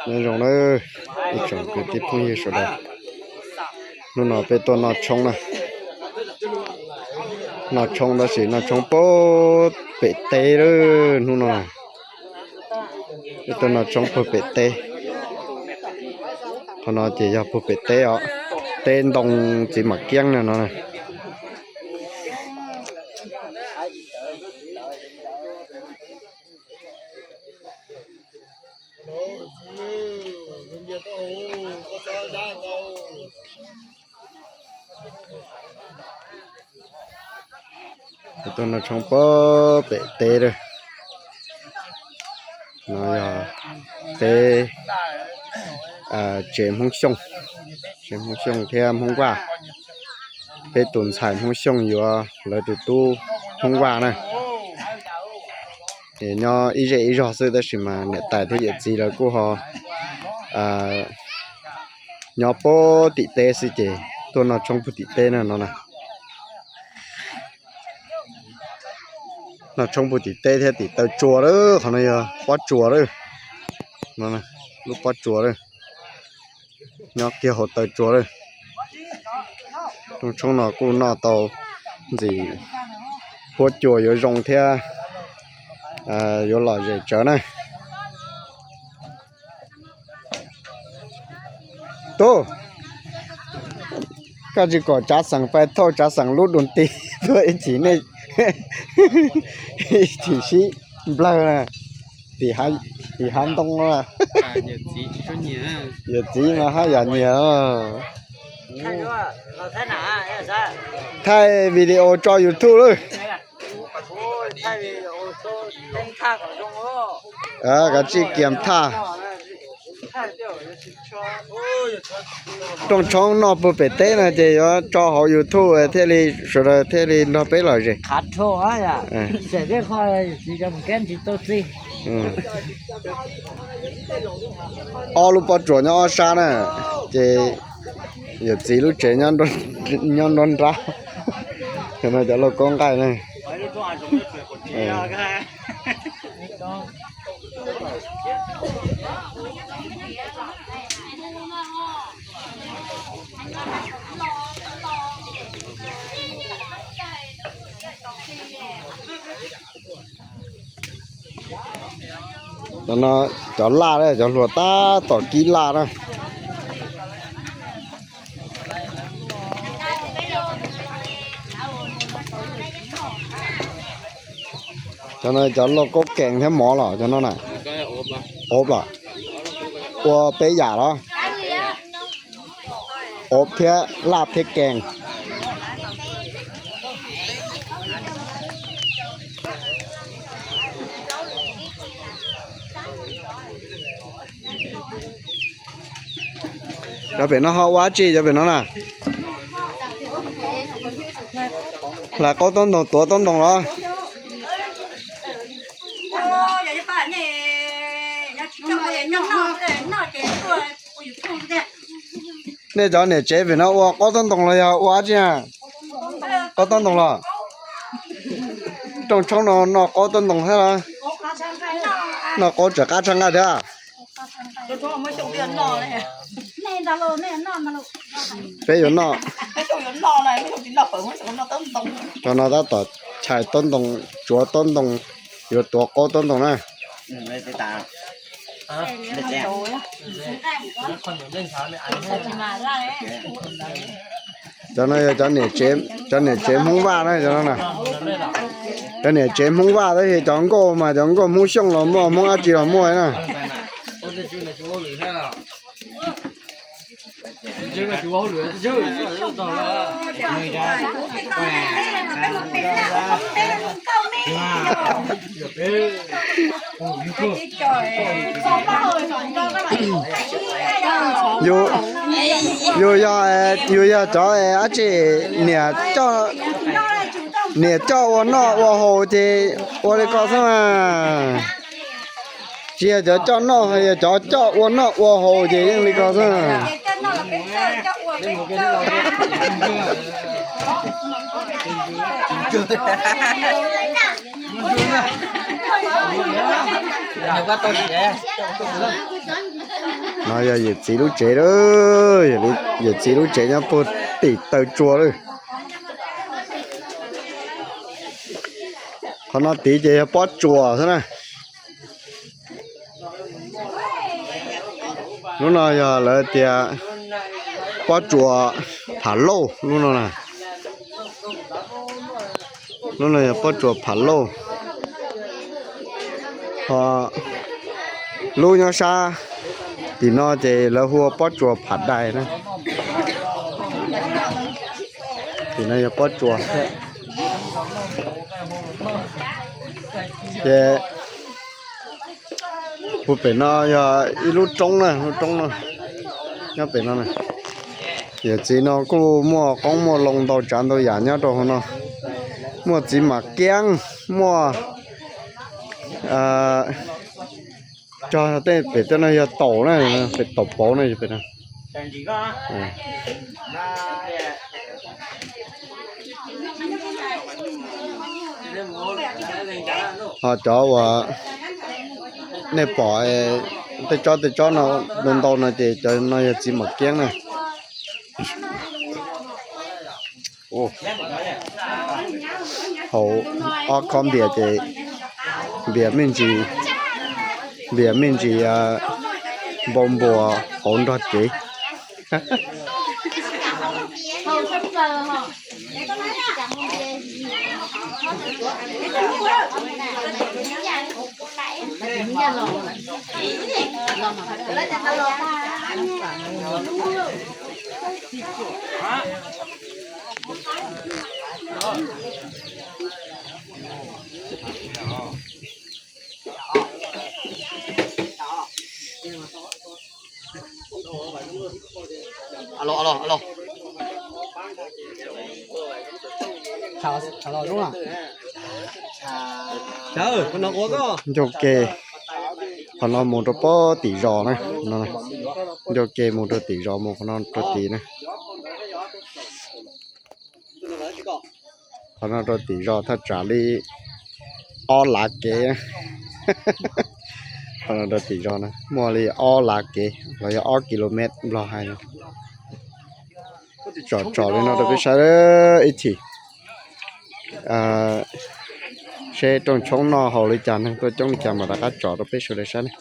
Nyob zoo na, ib tsoom kwv tij phooj ywg sawv daws, hnub no peb tuaj noj tshoob na. Noj tshoob tab sis noj tshoob puag pem teb lawm hnub no. Peb tuaj noj tshoob puag pem teb. Qhov no ces yog puag pem teb os, teb ntoo txiv mam kiab no no. Tuaj noj tshoob puag pem teb lawm. No yog teb, tsev Hmoob Xyooj, tsev Hmoob Xyooj thiab Hmoob Vaj. Peb tus ntxhais Hmoob Xyooj yuav lawv tus tub Hmoob Vaj na. Nyob ib zej ib zog xwb tab sis mas niam tais thiab yawm txiv lawv kuj ho nyob puag tim teb xwb ces tuaj noj tshoob puag tim teb na no na. Noj tshoob puag tim teb thiab tim taw tsua lawm, qhov no yog pob tsuas lawm, lub pob tsuas lawm, nyob kiag hauv taw tsua lawm. Rooj tshoob no kuj noj tau ntxim, huab cua yuav zoo thiab yuav lom zem tsawv na. Tub, koj tsis kom tsav xeem pais thauj tsav xeem lub dua nti tuaj ib chim nej, ib chim sib nplawg na, tim hav ntoo na. Yawm txiv mas haj yam nyiam. Thaij video tso YouTube lawm. Kav tsij kiag thaj. Rooj tshoob noj puag pem teb no ces yuav tso hauv YouTube thiaj li sawv daws thiaj li nrog peb lom zem. Ob lub pob tsuas nyob ob sab na, ces yawm txiv lub tsev nyob nruab nrab. Cov no cov lauj kaub nqaij na. Cov no cov laj, cov hluas tab tom kib laj na. Cov no cov lauj kaub kees thiab mov los cov no na. Ob los, ua peb yam los. Ob thiab laj thiab kees. Cov pem no ho ua dab tsi cov pem no na? Hlais qaub taub ntoos tuav taub ntoos los? Nej cov niam tsev pem no ua qaub taub ntoos los yog ua dab tsi? Qaub taub ntoos los? Rooj tshoob no noj qaub taub ntoos thiab los? Noj qaub tseem qab tshaj nqaij thiab. Peb yuav noj. Cov no tab tom chais taub ntoos, tsuav taub ntoos, yuav tuav qaub taub ntoos na. Cov no yog cov niam tsev Hmoob Vaj na, cov no na. Cov niam tsev Hmoob Vaj tab sis cov nkauj mas cov nkauj Hmoob Xyooj los muaj, Hmoob dab tsi los muaj na. Yus, yus yog, yus yog cov dab tsi, niam coj, niam coj ua noj ua haus ces ua li ko xwb mas. Tsis yog cov coj noj, yog cov coj ua noj ua haus ces yeej li ko xwb. No yog yawm txiv lub tsev, yawm txiv lub tsev nyob puag tim taw tsua lawm. Qhov no tid ces yog pob tsuas xwb na. Lub no yog lawv tias pob tsuas phav lauj lub no na. Lub no yog pob tsuas phav lauj. Ho lub nyob sab tim no ces lawv hu ua pob tsuas phav dais na. Tim no yog pob tsuas. Ces puag pem no yog ib lub roob na, lub roob no nyob pem no na. Yawm txiv no kuj muaj qoob muaj loo ntau tsav ntau yam nyob rau hauv no. Muaj txiv mam kiab, muaj cog tej pem tej no yog taum na, pem taum pauv na pem no. Ho cov uas nej pom tej tsob tej tsob no ntau ntau no ces cov no yog txiv mam kiab na. Haus ob khob npias ces npias me ntsis, npias me ntsis npau npuas hauv nrog cev. Ncauj ke, qhov no mus rau pob tim zos na. Ncauj ke mus rau tim zos, mus qhov no rau tid na. Qhov no rau tim zos thaj tsam li ob lav kev. Qhov no rau tim zos na muaj li ob lav kev los yog ob kilomet nplog hais. Tsom tsom li no rau peb saib ib chim, seb rooj tshoob noj haus li cas, neeg tuaj coob li cas mas rov qab tsom rau peb sawv daws saib ne.